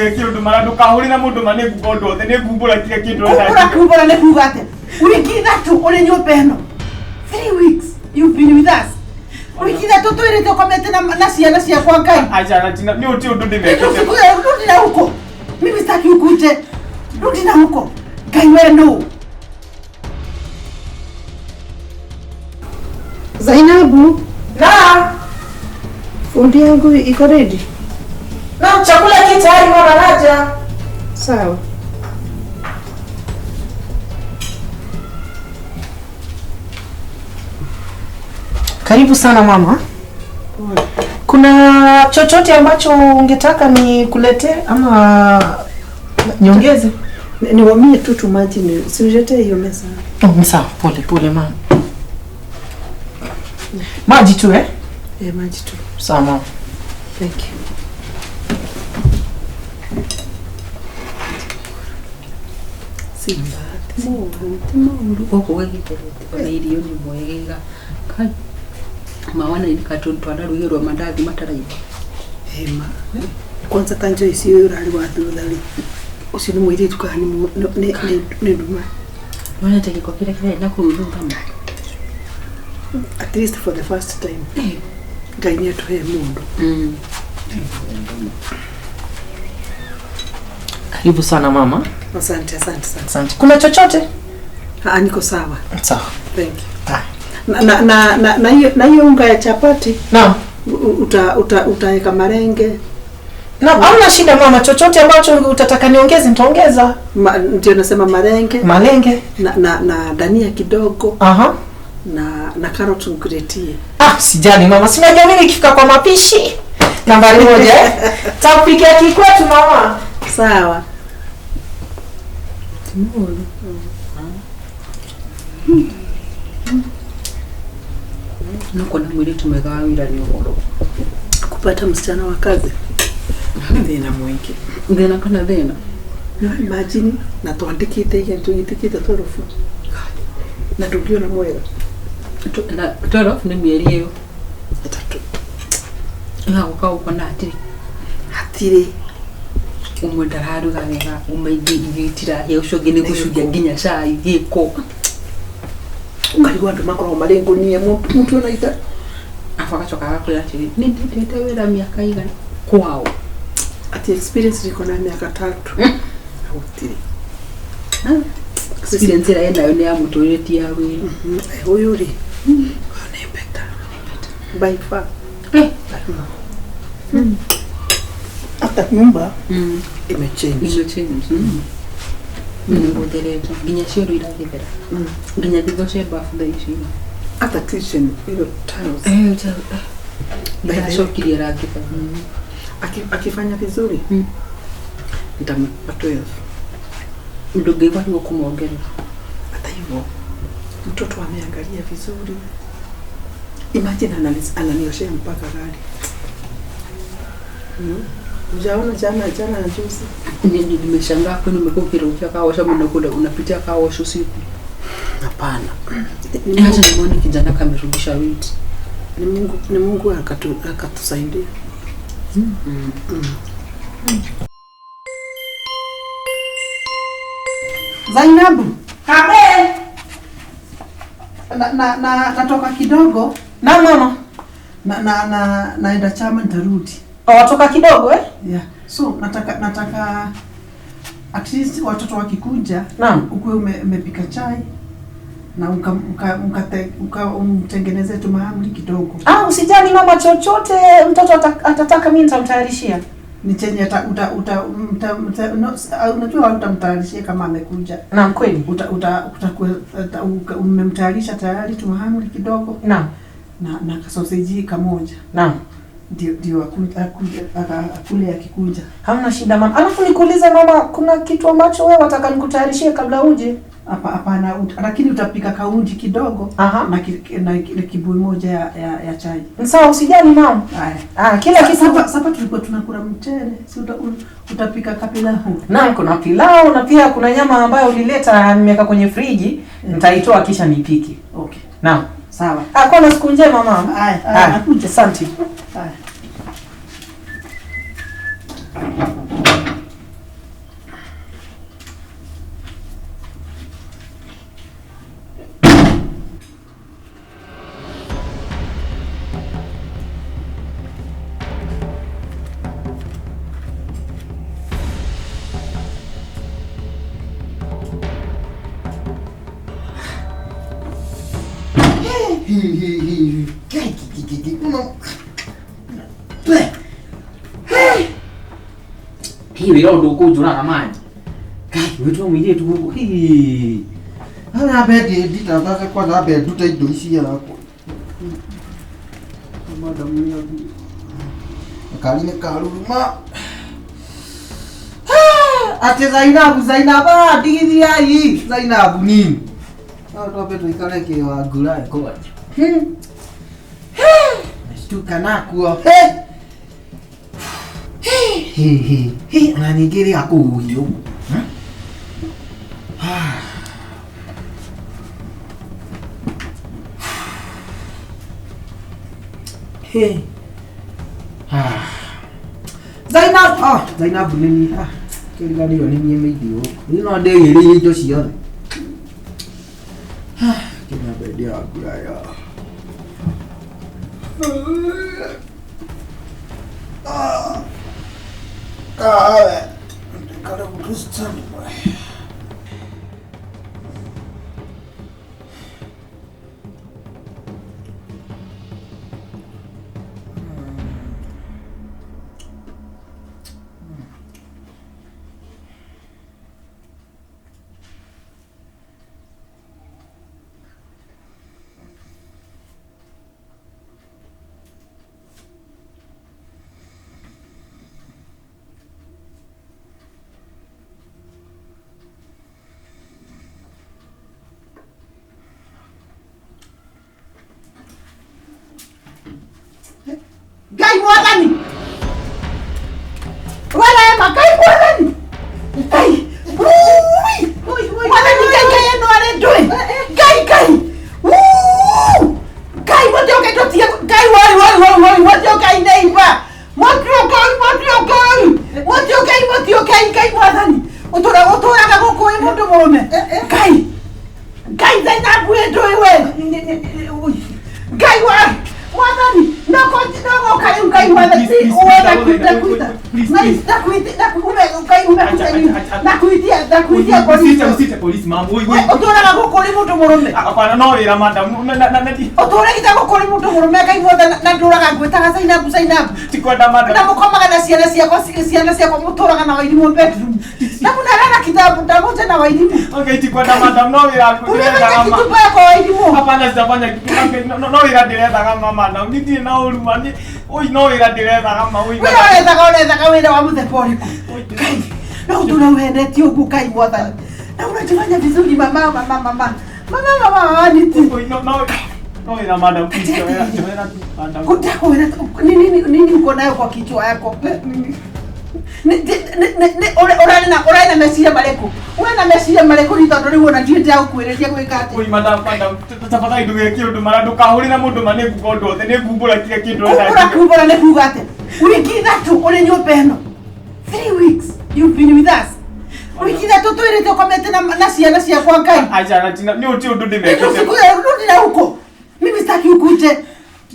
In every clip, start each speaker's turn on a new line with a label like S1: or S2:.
S1: Ndũgeke ũndũ mara ndũkahũrĩra mũndũ ma nĩ nguga ũndũ othe nĩ ngumbũra kila kĩndũ
S2: Kumbura kumbura nĩ kuga atĩa? Wiki ithatũ ũrĩ nyũmba ĩno. 3 weeks you've been with us. Wiki ithatũ twĩrĩte ũkomete na ciana ciakwa Ngai.
S1: Acha na tina nĩ ũti ũndũ ndĩmekĩte.
S2: Usikuje, rudi na huko. Mimi sitaki ukuje. Rudi na huko. Ngai we no.
S3: Zainabu,
S4: Na,
S3: fundi yangu iko ready?
S4: Na chakula ki tayari mama naja.
S3: Sawa.
S4: Karibu sana mama. Kuna chochote ambacho ungetaka nikuletee ama niongeze?
S3: Niwamie tu tu maji ni siuletee hiyo meza.
S4: Oh, ni sawa. Pole pole mama. Maji tu eh?
S3: Eh, maji tu.
S4: Sawa mama.
S3: Thank you. Si mbaya.
S5: Ti maũru gũkũ gwĩgĩterete ona irio nĩ mwegega Kai, mawana nĩ katũ twanarugĩrwo mandathi mataraiba.
S3: Ema. Kwanza tanjo icio urari wa thutha ri. Ucio nĩ mũirĩtu kana nĩ nduma.
S5: Wonete gĩko kĩrĩa kĩrarĩ na kũu thutha ma.
S3: At least for the first time. Ngai nĩ atũhe mũndũ.
S4: Karibu sana mama.
S3: Asante, asante sana.
S4: Asante. Kuna chochote?
S3: Ah, niko sawa.
S4: Sawa.
S3: Thank you.
S4: Ah.
S3: Na hiyo unga ya chapati
S4: Naam.
S3: utaweka marenge.
S4: Naam, hamna shida mama, chochote ambacho utataka niongeze nitaongeza.
S3: Ndio nasema marenge.
S4: Malenge.
S3: Na dania kidogo.
S4: Aha.
S3: Na carrot nikuletie.
S4: Ah, sijali mama, si unajua mimi nikifika kwa mapishi nambari 1 eh. Takupikia kikwetu mama.
S3: Sawa.
S5: Ti maũru. No kuona mũirĩtu mwega wa wĩra nĩ ũhoro.
S3: Kupata msichana wa kazi thĩna mwingĩ.
S5: Thĩna kana thĩna?
S3: No imagine na twandĩkĩte iria tũgĩtĩkĩte 12 na ndũngĩona mwega.
S5: Na 12 nĩ mĩeri ĩyo
S3: 3.
S5: Ĩgagũka ũkona hatirĩ.
S3: Hatirĩ.
S5: Ũmwe ndararuga wega, ũmwe ingĩ irio itirahĩa, ũcio ũngĩ nĩ gũcuria nginya cai gĩko.
S3: Ũkarigwo andũ makoragwo marĩ ngũnia mũtu ona ita.
S5: Arabu agacoka agakwĩra atĩrĩ, nĩ ndutĩte wĩra mĩaka igana kwao.
S3: Ati experience niko na miaka 3. Gũtirĩ.
S5: Experience ĩrĩa enayo nĩ ya mũtũrĩre ti ya wĩra.
S3: Ũyũ rĩ, ũyũ nĩ better. By far. Hata nyumba imechange.
S5: Imechange. Nĩ gũtherete nginya cioro iragĩthera. Nginya thitho cia bafu thaa ici.
S3: Hata kitchen hiyo tiles.
S5: Iracokirie rangi thaa.
S3: Akifanya vizuri nitampa 12.
S5: Ndũngĩigua ruo kũmuongerera.
S3: Hata hivyo mtoto ameangalia vizuri. Imagine ananioshea mpaka gari. Ujaona jana na juzi.
S5: Nimeshangaa kwani umekuwa ukirukia car wash ama unapitia car wash usiku?
S3: Hapana.
S5: Acha nimuone kijana kamerudisha weight.
S3: Ni Mungu akatusaidia.
S2: Zainabu.
S4: Amen.
S2: Na natoka kidogo.
S4: Na mama.
S2: Na naenda chama nitarudi.
S4: Watoka kidogo eh?
S2: Yeah. So nataka at least watoto wakikuja ukuwe umepika chai na umtengeneze tu mahamri kidogo.
S4: Ah, usijali mama, chochote mtoto atataka mimi nitamtayarishia.
S2: Ni chenye unajua utamtayarishia kama amekuja.
S4: Naam, kweli.
S2: Umemtayarisha tayari tu mahamri kidogo.
S4: Naam.
S2: Na kasoseji kamoja.
S4: Naam.
S2: Ndio akule akikunja.
S4: Hamna shida mama. Alafu nikuulize mama, kuna kitu ambacho wewe wataka nikutayarishie kabla uje?
S2: Hapana, lakini utapika kaunji kidogo.
S4: Aha.
S2: Na kibuyu moja ya chai.
S4: Sawa, usijali mama.
S2: Haya.
S4: Ah, kila kitu.
S2: Sasa tulikuwa tunakula mchele, si utapika kapilau.
S4: Naam, kuna pilau na pia kuna nyama ambayo ulileta nimeweka kwenye friji, nitaitoa kisha nipike.
S2: Okay.
S4: Naam.
S2: Sawa.
S4: Ah, kwa na siku njema mama.
S2: Haya, nakuja.
S4: Asante.
S2: Haya.
S6: Hii wĩra ũndũ ũkũnjũraga mani. Kai, wĩtwo mũirĩtu gũkũ. Hii.
S7: Ambe nditangaze kwanza, ambe ndute indo ici yakwa. Madam nĩ athiĩ. Gakari nĩ karuruma. Atĩ Zainabu, Zainabu, ah, ndigithiai. Zainabu nini? No twambe tuikare kĩwangura kwanja. Nashtuka nakuo. He! He, he, he, ona ningĩ rĩ akũhuhia ũguo. Hey. Ah. Zainab, ah, Zainab nĩ niĩ. Ah, kĩriganĩrwo nĩ niĩ mĩithi gũkũ. Niĩ no ndĩgĩrĩire indo ciothe. Ah, kĩnyambe ndĩrangura ya. Ah. Ah, ndikare gũtũstand by.
S2: Ngai mwathani wala ema Ngai mwathani Ngai Ui! Mwathani Ngai Ngai ĩno arĩ ndũĩ Ngai Ngai Uu! Ngai mũtĩ ũke tũtige Ngai woi woi woi woi mũtĩ ũkai neighbor mũtĩ ũkai mũtĩ ũkai mũtĩ ũkai mũtĩ ũkai Ngai mwathani ũtũraga gũkũ wĩ mũndũ mũrũme Ngai Ngai Zainabu ĩ ndũĩ we Ngai wa mwathani nogoka rĩu Ngai mwathani ndakwita ndakuitia ndakuitia
S1: Usiite usiite polisi mama. Oi oi.
S2: ũtũraga gũkũ ũrĩ mũndũ mũrũme
S1: Hapana no wĩra madam. Na na na
S2: ũtũragĩte gũkũ ũrĩ mũndũ mũrũme Ngai mwathani na ndũraga ngwĩtaga Zainabu Zainabu
S1: tikwenda madam.
S2: na mũkomaga na ciana ciakwa ciana ciakwa mũtũraga na wairimũ bedroom na mũnarara kitabu moja na wairimũ
S1: Okay, tikwenda madam no wĩra
S2: ũrĩfanya kitu mbaya kwa wairimũ
S1: Hapana sitafanya kitu. Okay, no no wĩra ndĩrethaga ma madam. Niĩ ndirĩ na ũru ma. Oi no wĩra ndĩrethaga ma oi.
S2: wĩra ũrethaga ũrethaga wĩra wa mũthemba ũrĩkũ Ngai no ũtũra ũhendetie ũguo Ngai mwathani na unajifanya vizuri mama mama mama mama mama mama niti
S1: Oi no no no wĩra madam. Please joera joera tu madam.
S2: Kutakwĩra nini nini uko nayo kwa kichwa yako ũrarĩ na ũrarĩ na meciria marĩkũ ũrarĩ na meciria marĩkũ nĩ tondũ rĩu ona ndiũĩ ndĩragũkuĩrĩria gwĩka atĩa
S1: Oi madam madam tafadhali ndũgeke ũndũ mara ndũkahũrĩre mũndũ ma nĩ nguga ũndũ othe nĩ ngumbũra kila kĩndũ
S2: kumbũra kumbũra nĩ kuga atĩa wiki ithatũ ũrĩ nyũmba ĩno 3 weeks you've been with us wiki ithatũ twĩrĩte ũkomete na ciana ciakwa Ngai
S1: Acha na tina nĩ ũti ũndũ ndĩmekĩte.
S2: Usikuje rudi na huko mimi sitaki ukuje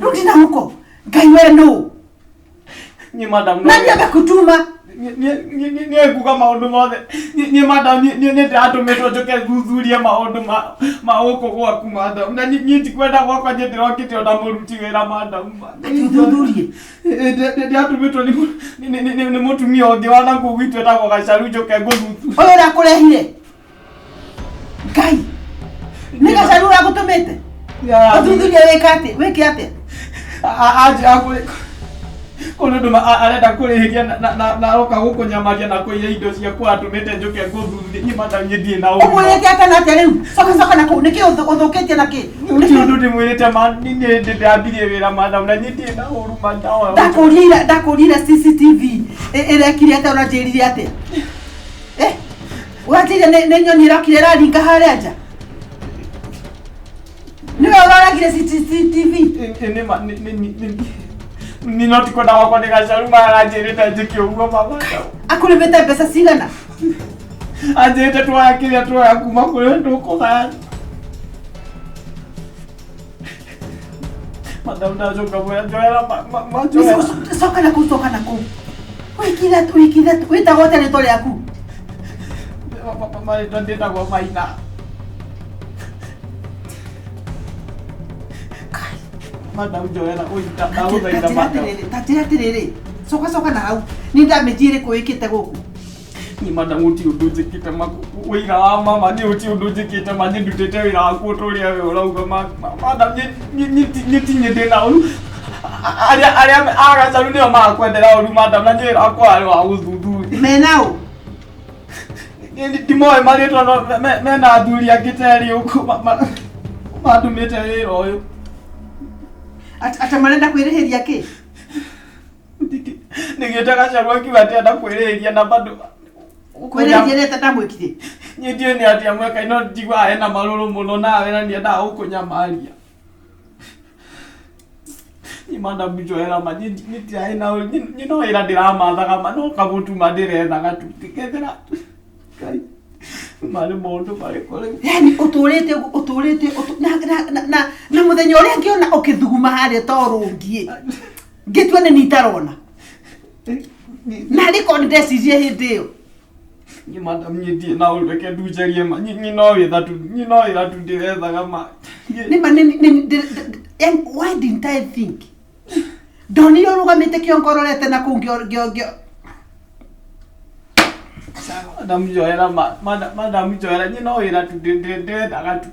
S2: rudi na huko Ngai wewe no
S1: Niĩ madam no
S2: nani amekutuma
S1: niĩ nguga maũndũ mothe niĩ madam niĩ ndĩratũmĩtwo njũke thuthurie maũndũ ma gũkũ gwaku madam na niĩ tikwenda gwakwa niĩ ndĩrokĩte ona mũruti wĩra madam
S2: Ati ũthuthurie
S1: ndĩratũmĩtwo nĩ mũtumia ũngĩ wa nakũu gwitũ etagwo Gacaru njũke ngũthuthurie
S2: ũyũ ũrakũrehire Ngai nĩ Gacaru ũragũtũmĩte ũthuthurie wĩke atĩa wĩke atĩa
S1: anjĩra kũrĩ ũndũ arenda kũrĩhĩria na aroka gũkũnyamaria na kũiya indo ciakwa atũmĩte njũke ngũthuthurie niĩ madam niĩ ndirĩ na ũru
S2: ũmwĩrĩte atĩa na atĩa rĩu coka coka na kũu nĩkĩ ũthũkĩtie na kĩ
S1: ti ũndũ ndĩmwĩrĩte ma niĩ ndĩrambirie wĩra madam na niĩ ndirĩ na ũru madam
S2: ndakũria ndakũria CCTV ĩrekire atĩa ũranjĩrire atĩa eh ũranjĩrire nĩ nyoni ĩrokire ĩraringa harĩa nja nĩwe ũroragire CCTV
S1: Ni no tikwenda gwakwa nĩ Gacaru maranjĩrĩte njĩke ũguo mama
S2: akũrĩmĩte mbeca cigana
S1: anjĩrĩte tuoya kĩrĩa tuoya kuma kũrĩ we tũkũgayana madam ndacoka mwĩra njoera manjoera
S2: coka na kũu coka na kũu wiki ithatũ wiki ithatũ wĩtagwo atĩa rĩtwa rĩaku
S1: marĩtwa ndĩtagwo Maina Madam njoera oi ndagũthaitha madam
S2: ta njĩra atĩrĩrĩ coka coka na hau nĩ ndamĩnji ĩrĩkũ wĩkĩte gũkũ
S1: Niĩ madam gũtirĩ ũndũ njĩkĩte ma wĩira wa mama niĩ gũtirĩ ũndũ njĩkĩte ma niĩ ndutĩte wĩra waku o ta ũrĩa we ũrauga ma madam niĩ ti niĩ ndĩna ũru arĩa arĩa a Gacaru nĩo marakwendera ũru madam na niĩ wĩra wakwa warĩ wa gũthuthuria.
S2: Menao.
S1: Niĩ ndimoĩ marĩtwa no mena athuri angĩ ta erĩ gũkũ mandũmĩte wĩra ũyũ.
S2: Ata marenda kwĩrĩhĩria kĩ?
S1: Nĩgĩte Gacaru akiuga atĩ enda kwĩrĩhĩria na bado
S2: Kwĩrĩhĩria nĩ atĩa ndamwĩkire?
S1: Niĩ ndiũĩ nĩ atĩa mweka no njiguaga ena marũrũ mũno nawe na nĩendaga gũkũnyamaria. Niĩ madam njohera ma niĩ ndirarĩ na ũru niĩ no wĩra ndĩramathaga ma no kamũtu ma ndĩrethaga tu ngĩkethera Ngai marĩ maũndũ marĩkũ rĩu?
S2: Yani ũtũrĩte ũguo ũtũrĩte na na na na mũthenya ũrĩa ngĩona ũkĩthuguma harĩa ta ũrũngiĩ ngĩtua nĩ niĩ itarona na nĩ korwo nĩ ndecirie hĩndĩ ĩyo.
S1: Niĩ madam niĩ ndirĩ na ũru reke ndunjerie ma niĩ no wĩra tu niĩ no wĩra tu ndĩrethaga ma.
S2: Nĩ ma nĩ nĩ yani why didn't I think? Ndonire ũrũgamĩte kĩongo ũrorete na kũu ngĩo ngĩo ngĩo
S1: Madam njohera ma madam njohera niĩ no wĩra tu ndĩrethaga tu.